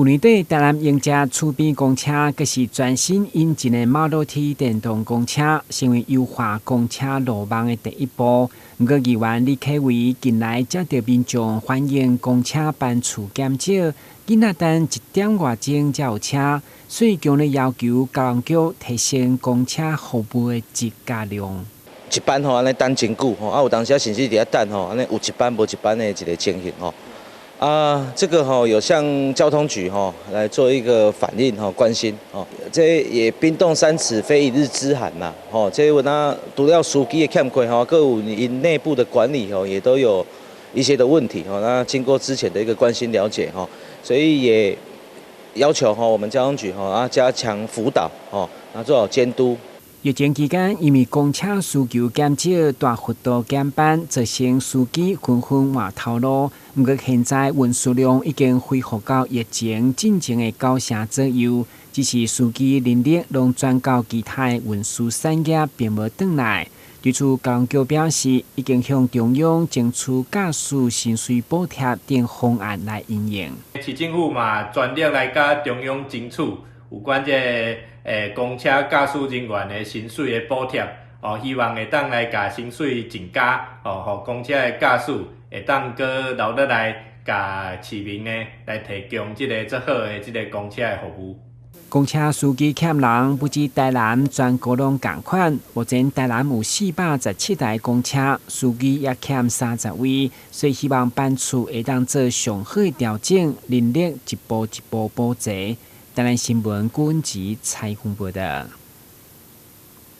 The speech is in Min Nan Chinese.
舊年底，台南迎接厝邊公車，閣是全新引進的 Model T 電動公車，成為優化公車路網的第一步。毋過，議員李啟維近來接著民眾反映公車班次減少，囡仔等一點外鐘才有車，所以強烈要求交通局提升公車服務的質佮量。一班吼按呢等真久吼，啊有當時甚至佇遐等吼，按呢有一班無一班的一個情形吼。啊，這個吼有向交通局吼來做一個反映吼，關心吼，這也冰凍三尺非一日之寒嘛，吼，這有那除了司機的欠缺吼，閣有𪜶內部的管理吼，也都有一些的問題吼。那經過之前的一個關心了解吼，所以也要求吼我們交通局吼啊加強輔導吼，啊做好監督。疫情期間，因為公車需求減少，大幅度減班，造成司機紛紛換頭路。毋過現在運輸量已經恢復到疫情進前的九成左右，只是司機人力攏轉到其他的運輸產業，並無轉來。對此，交通局表示，已經向中央爭取駕駛薪水補貼等方案來因應。市政府嘛全力來佮中央爭取有關這個公車駕駛人員的薪水的補貼，哦，希望會當來共薪水增加，哦，予公車的駕駛會當閣留落來，共市民呢來提供這个足好的這个公車的服務。公車司機欠人，不止台南，全國攏仝款。目前台南有417台公車，司機也欠30位，所以希望班次會當做上好的調整，人力一步一步補齊。台南新聞郭文吉採訪報導。